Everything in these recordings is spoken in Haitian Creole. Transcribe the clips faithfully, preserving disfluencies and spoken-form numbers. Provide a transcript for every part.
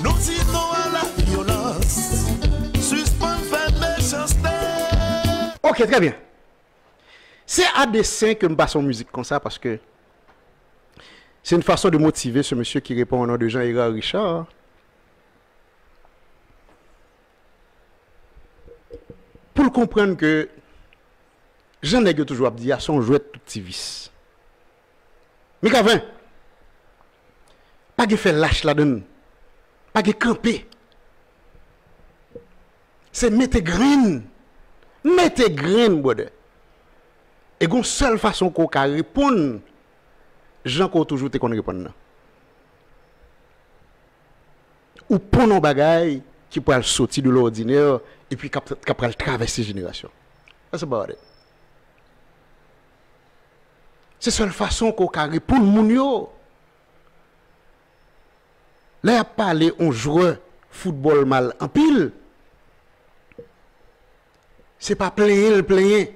Nou di non à la violence. Sispann fè mechanste. Ok, très bien. C'est à dessein que m pase yon mizik konsa paske c'est une façon de motiver ce monsieur qui répond au nom de Jean Hérard Richard. Pou l konprann ke jan nèg yo toujou ap di a, se yon jwèt tout ti vis. Mikaven, pa gen fè lach ladan l. Pa gen kanpe. Se mete grenn. Mete grenn, brother. E gon sèl fason ke w ka reponn jan ke w toujou te konn reponn nan. Ou ponn yon bagay ki pral soti de lòdinè epi k ap, k ap pral travèse jenerasyon. That's about it. Se sèl fason ke w ka reponn moun yo. Lè y ap pale yon jwè foutbòl mal anpil, se pa plenyen l plenyen.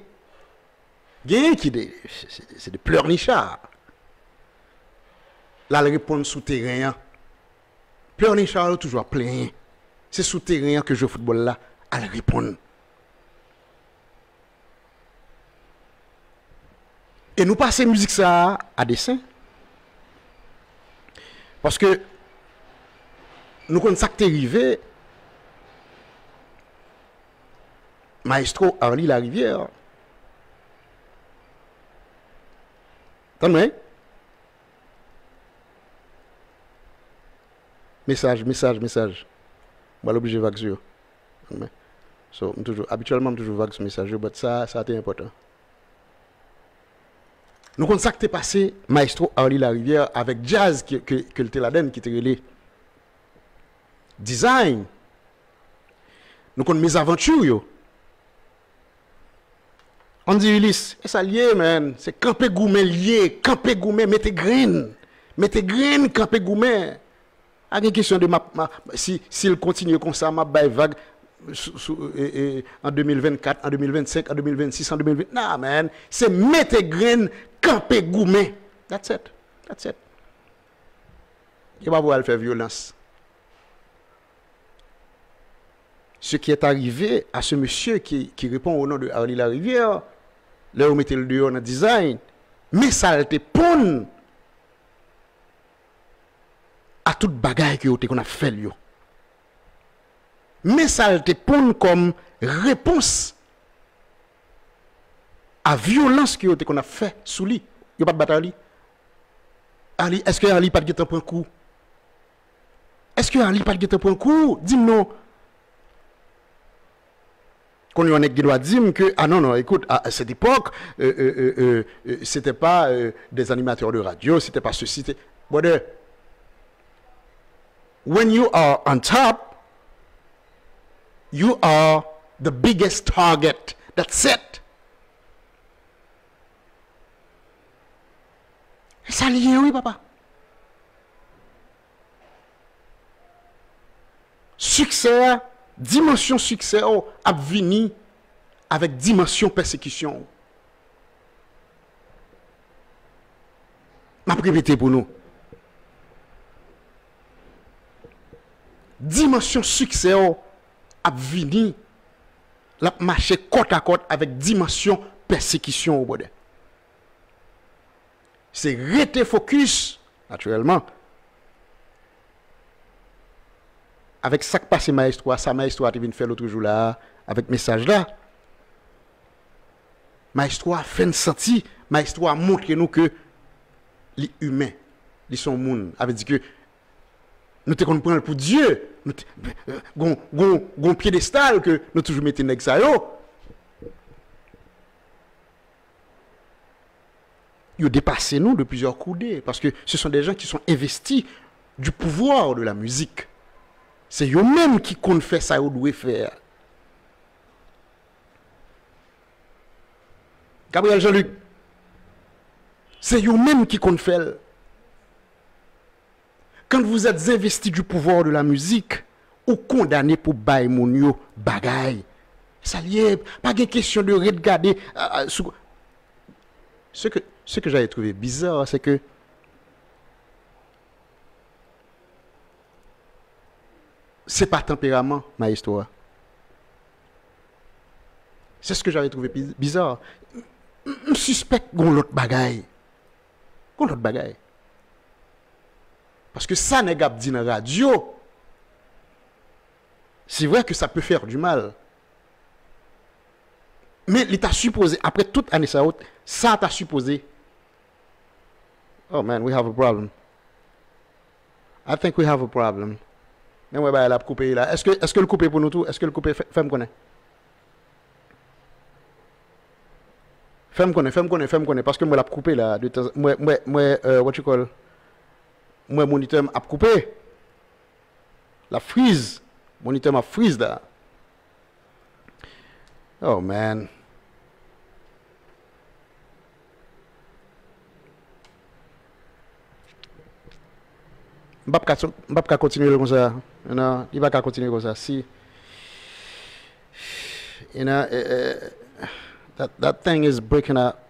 Genyen ki de, se, se, se de pleurnichard. L al reponn sou teren an. Pleurnichard yo toujou ap plenyen. Se sou teren an ke jwè foutbòl la al reponn. E nou pase mizik sa a a dessein. Paske nou konn sa k te rive Maestro Arly Larivière. Tann mwen. Mesaj, mesaj, mesaj. Mwen oblije vag sou yo. Tann mwen. So, m toujou, abityèlman, m toujou vag sou mesaj yo, but sa, sa te enpòtan. Nou konn sa k te pase Maestro Arly Larivière avèk djaz ke, ke, ke l te ladann, ki te rele Design. Nou konn mezavantyo yo. Andy Willis, e sa l ye, man. Se kanpe goumen l ye, kanpe goumen, mete grenn. Mete grenn, kanpe goumen. Pa gen kesyon de m ap, m a, si, si l kontinye konsa, m ap bay vag sou, sou, e, e, an de mil vennkat, an de mil vennsenk, an de mil vennsis, an de mil ven. Nah, man. Se mete grenn, kanpe goumen. That's it. That's it. Yo pa pou al fè vyolans. Ce qui est arrivé à ce monsieur qui, qui répond au nom de Arly Larivière, lè yo mete l deyò nan Design, men sa l te ponn a tout bagay ke yo te konn ap fè l yo. Men sa l te ponn kòm repons a vyolans ke yo te konn ap fè sou li. Yo pa t bat Arly? Arly, èske Arly pa t gentan pran kou? Èske Arly pa t gentan pran kou? Di m non. Kounye a, yon nèg gen dwa di m ke, ah non, non, écoute, à, à cette époque, euh, euh, euh, euh, euh, c'était pas, euh, des animateurs de radio, c'était pas ceci, c'était... Brother, when you are on top, you are the biggest target. That's it. E sa l ye, wi, papa. Siksè a, dimansyon siksè w ap vini avèk dimansyon pèsekisyon w. M ap repete pou nou. Dimansyon siksè w ap vini, l ap mache kòtakòt avèk dimansyon pèsekisyon w, brother. Se rete fokis, natirèlman, avèk sa k pase mayestwo a, sa mayestwo a te vin fè lòt jou la a, avèk mesaj la. Mayestwo a fè n santi, mayestwo a montre nou ke li imen, li se yon moun. Sa vle di ke nou te konn pran l pou Dye, nou te, gon, gon, gon pyedestal ke nou toujou mete nèg sa yo. Yo depase nou de plizyè koudè, paske ce sont des gens qui sont investis du pouvoir de la musique. Se yo menm ki konn fè sa yo dwe fè a. Gabriel Jean-Luc, se yo menm ki konn fè l. Quand vous êtes investi du pouvoir de la musique, ou kondane pou bay moun yo bagay. Sa l ye, pa gen kesyon de ret gade, a, a, sou, ce que, ce que j'avais trouvé bizarre, c'est que, Se pa tanperaman maestro a. C'est ce que j'avais trouvé bi- bizarre. M- m- M sispèk gon lòt bagay. Gon lòt bagay. Paske sa nèg ap di nan radyo, c'est vrai que ça peut faire du mal. Men li ta sipoze, apre tout ane sa yo, sa ta sipoze. Oh man, we have a problem. I think we have a problem. Men mwen bagay la ap koupe la. Èske, èske l koupe pou nou tou? Èske l koupe? Fè, fè m konnen. Fè m konnen, fè m konnen, fè m konnen. Paske mwen l ap koupe la. De tan, mwen, mwen, mwen, euh, what you call? Mwen monitè m ap koupe. L ap friz. Monitè m ap friz la. Oh man. M p ap ka, m p ap ka kontinye l konsa. Non, li pa ka kontinye konsa. Si, you know, eh, eh, that, that thing is breaking up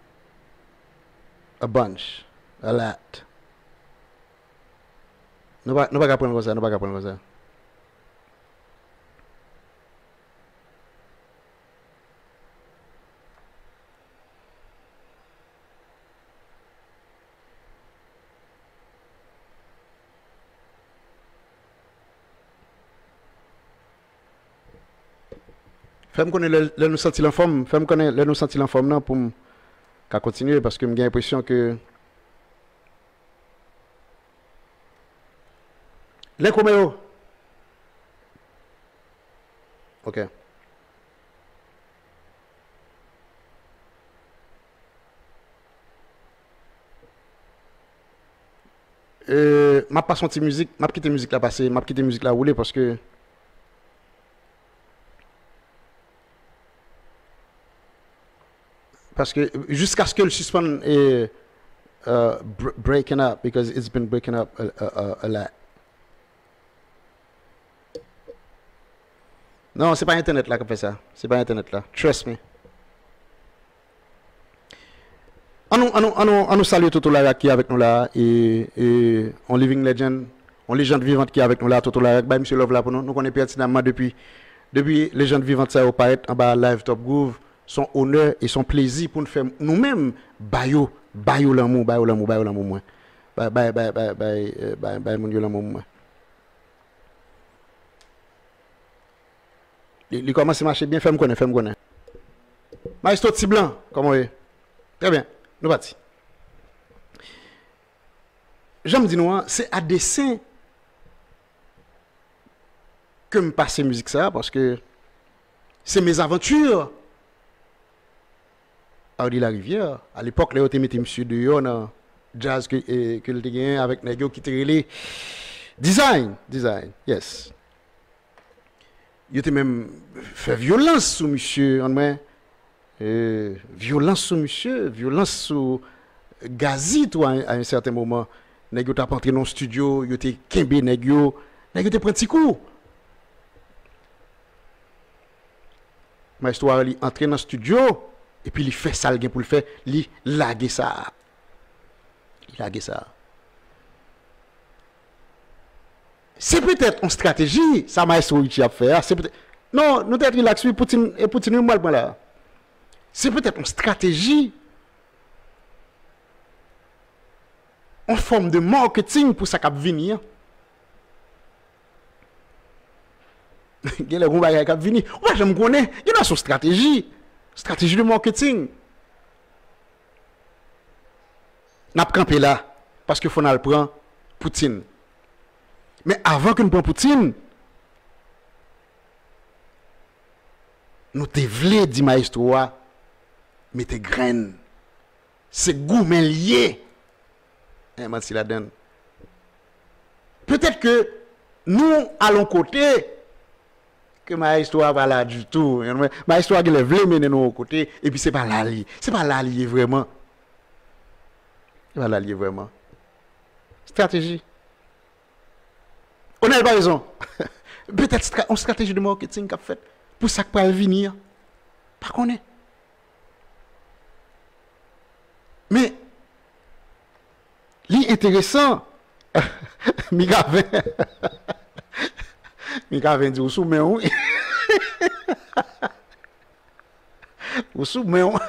a bunch, a lot. Nou pa, nou pa ka pran l konsa, nou pa ka pran l konsa. Fè m konnen lè, lè nou santi l anfòm, fè m konnen lè nou santi l anfòm nan pou m ka kontinye, paske m gen enpresyon ke Lenko Meo. Ok. Euh, m ap pase yon ti mizik, m ap kite mizik la pase, m ap kite mizik la woule paske Paske jiskaske l sispann, eh, uh, br- breaking up, because it's been breaking up a, a, a, a lot. Non, se pa entènèt la k ap fè sa. Se pa entènèt la. Trust me. Ann nou, ann nou, ann nou, ann nou salye Toto Larac ki avèk nou la, e, e, on living legend, on lejand vivant ki avèk nou la, Toto Larac, bay misye love la pou nou. Nou konnen pètinamman depi, depi lejand vivant sa yo parèt anba live Top Groove, se yon onè e se yon plezi pou n fè nou menm ba yo, ba yo lanmou, ba yo lanmou, ba yo lanmou mwen. Bay, bay, bay, bay, bay, eh, bay, bay moun yo lanmou mwen. Li, li kòmanse mache byen, fè m konnen, fè m konnen. Maestro Ti Blan, kòman w ye? Trè byen, nou pati. Jan m di nou an, se a desen ke m pase mizik sa a, paske se mezaventi Arly Larivière. Alepòk, lè yo te mete misye deyò nan djaz ke, e, ke l te genyen avèk nèg yo ki te rele Design, Design, yes. Yo te menm fè vyolans sou misye, an mwen, e, vyolans sou misye, vyolans sou Gazzy tou a, a yon sèten moman. Nèg yo t ap antre nan yon estidyo, yo te kenbe nèg yo, nèg yo te pran ti kou. Maestro Arly antre nan estidyo, epi li fè sa l gen pou l fè, li lage sa a. Li lage sa a. Se petèt yon estrateji, sa Maestro Richie ap fè a, se petèt, non, nou tèt rilaks wi, Poutine, e Poutine wi m pral pran la. Se petèt yon estrateji, yon fòm de marketing pou sa k ap vini an. Genlè gon bagay k ap vini. Ou pa janm konnen. Genlè se yon estrateji. Estrateji de marketing. N ap kanpe la, paske fò n al pran Poutine. Men avan ke n pran Poutine, nou te vle di maestro a mete grenn. Se goumen l ye. En, manti ladann. Petèt ke nou al yon kote ke maestro a pa la ditou. Maestro a genlè vle mennen nou yon kote, epi se pa la li, se pa la li ye vrèman. Se pa la li ye vrèman. Estrateji. Onèl pa rezon. Petèt stra- yon estrateji de marketing k ap fèt pou sa k pral vini an. Pa konnen. Men, li enteresan. Migaven. Mikaven di ou sou men w wi. Ou sou men w.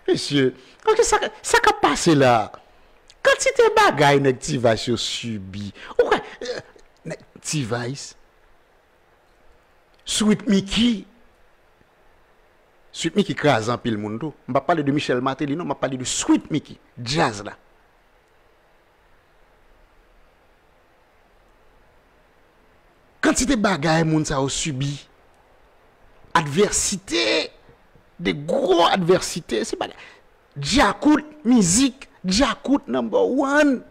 Mesye, ok, sa, sa k ap pase la? Kantite bagay nèg T-Vice yo sibi. Ou kwè, eh, nèg T-Vice, Sweet Micky. Sweet Micky kraze anpil moun tou. M p ap pale de Michel Martelly non, m ap pale de Sweet Micky, djaz la. Kantite bagay moun sa yo sibi. Advèsite, de gwo advèsite, se bagay. Djakout, mizik, Djakout number one.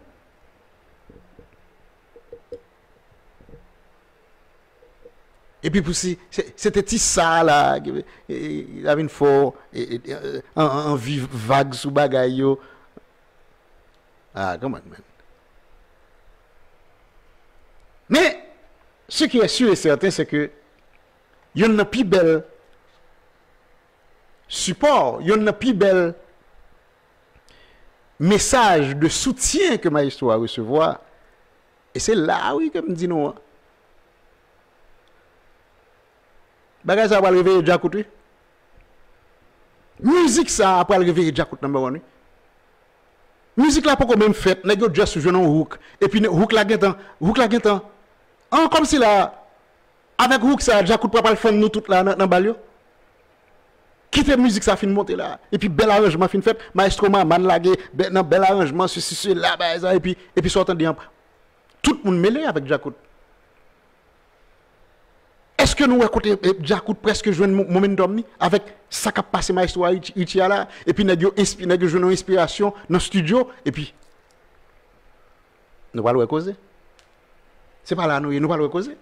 Epi pou si, se, se te ti sa la, ki, e, e, la vin fò, e, e, e, an, an, anvi vag sou bagay yo. Ah, come on, man. Men, ce qui est sûr et certain, c'est que youn nan pi bèl sipò, youn nan pi bèl mesaj de soutyen ke Maestro a resevwa, e se la wi ke m di nou an. Bagay sa a pral reveye Djakout wi. Mizik sa a pral reveye Djakout number one wi. Mizik la poko menm fèt, nèg yo just jwenn yon hook, epi ne- hook la gentan, hook la gentan. An, kòmsi la, avèk hook sa a, Djakout pral pral fann nou tout la nan, nan bal yo. Kite mizik sa fin monte la. Epi bèl aranjman fin fèt, Maestro Maman lage bè- nan bèl aranjman, sesi, sela, bagay sa, epi, epi sa w tande an. Tout moun mele avèk Djakout. Èske nou wè kote, eh, Djakout prèske jwenn mo- momentum li avèk sa k ap pase Maestro a Richie, Richie a la? Epi nèg yo enspi- nèg yo jwenn yon enspirasyon nan estidyo, epi nou pral wè koze. Se pa la nou ye, nou pral wè koze.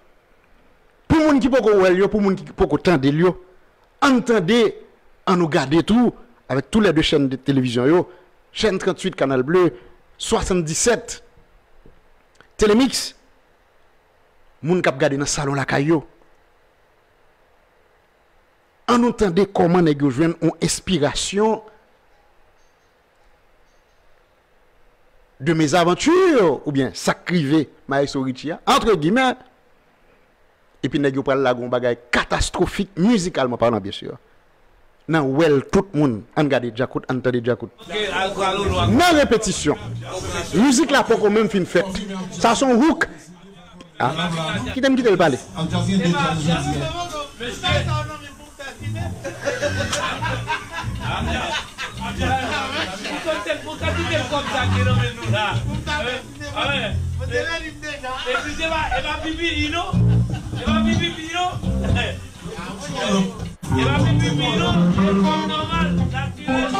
Pou moun ki poko wè l yo, pou moun ki poko tande l yo, ann tande, ann nou gade tou, avèk tou lè de chèn de televizyon yo, chèn tranntuit Kanal Ble, swasanndisèt Telemix, moun k ap gade nan salon lakay yo. Ann nou tande kòman nèg yo jwenn yon enspirasyon de mezavantì oubyen sa k rive Maestro Richie a, entre guillemets, epi nèg yo pral lage yon bagay katastwofik, mizikalman palan, byen si. Nan wè l tout moun, ann gade Djakout, ann tande Djakout. Nan repetisyon, mizik la poko menm fin fèt. Sa se yon hook. Ah, kite m kite l pale. Epi se pa, e pa pipi, you know? E pa pipi, you know? E pa pipi, you know? E kòm nòmal, natirèl.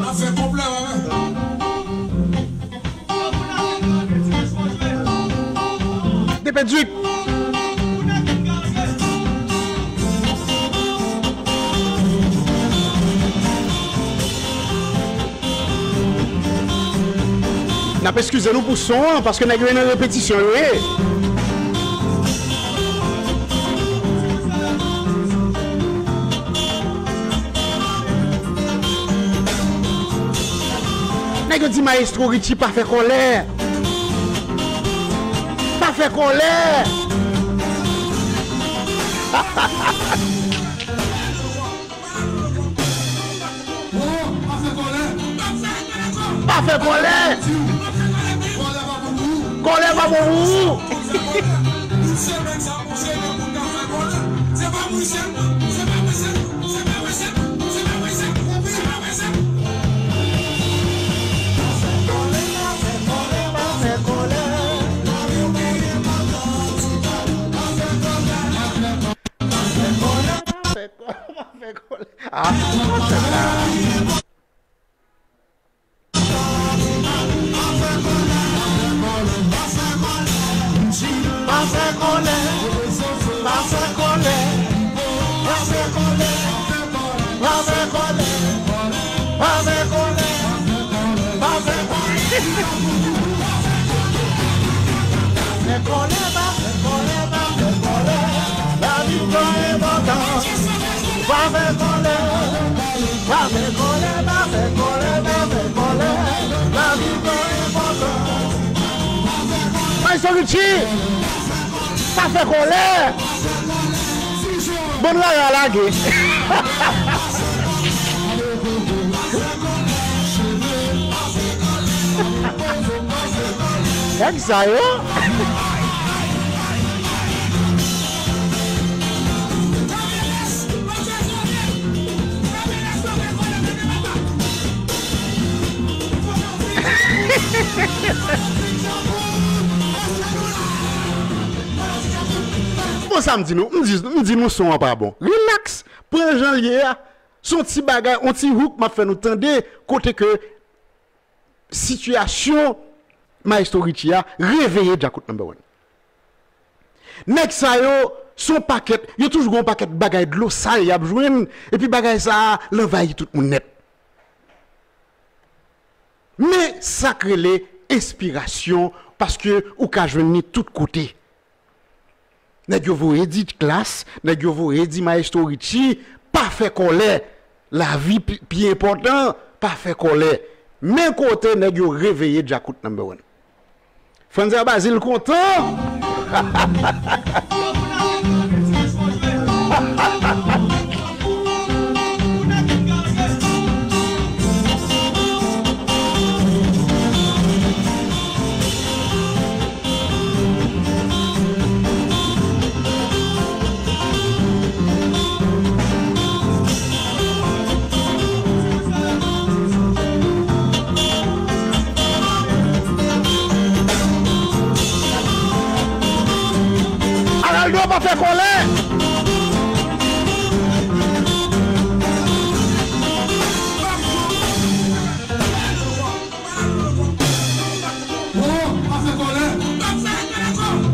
N ap fè konplè, wè. Depèdi. N ap eskize nou pou son an, paske nèg yo nan repetisyon yo ye. Nèg yo di Maestro Richie pa fè kòlè. Pa fè kòlè. Pa fè kòlè. Kòlè pa bon pou ou. Pa fè kòlè, pa fè kòlè, pa fè kòlè, pa fè kòlè, pa fè kòlè, pa fè kòlè. Pa fè kòlè, pa fè kòlè, pa fè kòlè. Lavi pran enpòtans. Pa fè kòlè, pa fè kòlè, pa fè kòlè, pa fè kòlè. Lavi pran enpòtans. Maestro Richie! Pa fè kòlè! Bann rara lage. Nèg sa yo. Bon, sa m di nou, m di, m di nou son an pa bon. Rilaks, pran jan l ye a. Se yon ti bagay, yon ti hook m ap fè nou tande, kote ke sitiyasyon Maestro Richie a reveye Djakout number one. Nèg sa yo, se yon pakèt, yo toujou gen yon pakèt bagay dlo sal y ap jwenn, epi bagay sa a, l anvayi tout moun nèt. Men sa k rele enspirasyon, paske ou ka jwenn li tout kote. Nèg yo voye di Klass, nèg yo voye di Maestro Richie, pa fè kòlè. Lavi pi, pi enpòtan, pa fè kòlè. Men kote nèg yo reveye Djakout number one. Frantz Bazil kontan. Araldo pa fè kòlè.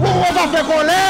Wowo pa fè kòlè.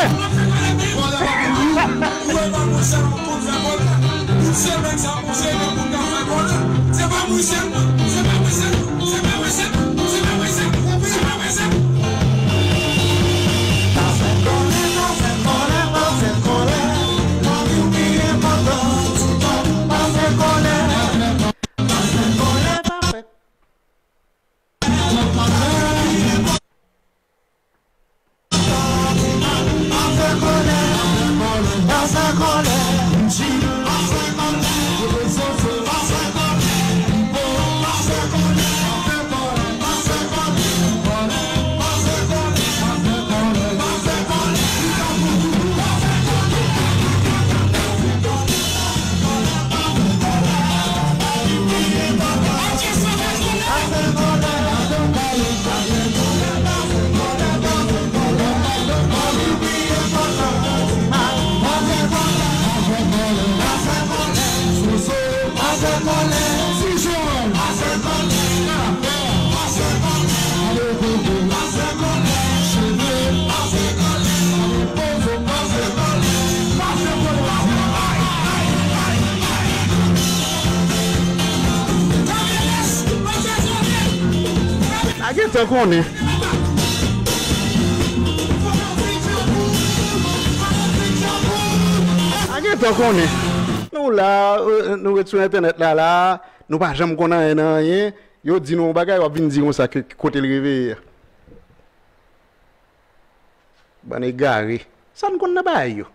A gentan konnen. A gentan konnen. Nou la, euh, nou ret sou entènèt la, la. Nou pa janm konn anyen nan anyen. Yo di nou yon bagay, w ap vin di konsa ke kote l reveye a. Bann egare. Sa n konn nan bagay yo?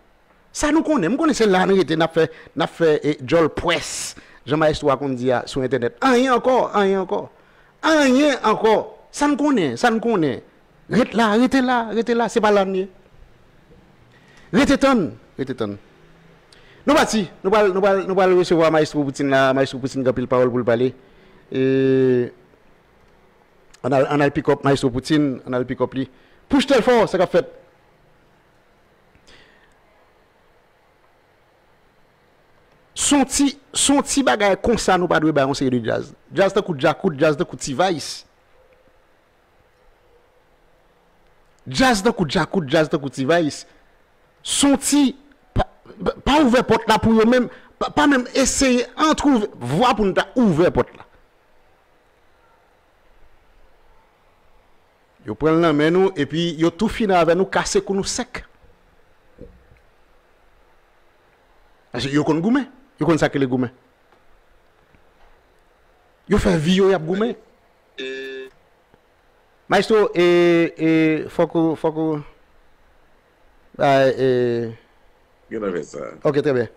Sa nou konnen? M konnen se la n rete, n ap fè, n ap fè, e, djòl pwès. Jan mayestwo a konn di a sou entènèt. Anyen ankò, anyen ankò. Anyen ankò. Sa n konnen, sa n konnen. Ret la, rete la, rete la. Se pa la n ye. Rete tann, rete tann. Nou pati, nou pral, nou pral, nou pral resevwa mayestwo Poutine la. Mayestwo Poutine gen anpil pawòl pou l pale. E, Ann al, ann al pick up Maestro Poutine, ann al pick up li. Push Telfò, sa k ap fèt? Se yon ti, se yon ti bagay konsa nou pa dwe bay yon seri de djaz. Djaz tankou Djakout, djaz tankou T-Vice. Djaz tankou Djakout, djaz tankou T-Vice. Se yon ti, pa, pa, pa ouvè pòt la pou yo menm, pa, pa menm eseye antre ouvè vwa pou nou ta ouvè pòt la. Yo pran l nan men nou, epi yo tou fini avè nou, kase kou nou sèk. Paske yo konn goumen. Yo konn sa k rele goumen. Yo fè vi yo, y ap goumen. Maestro, e, e, fòk ou, fòk ou, Bay, e, Gen nan fè sa. Ok, trè byen.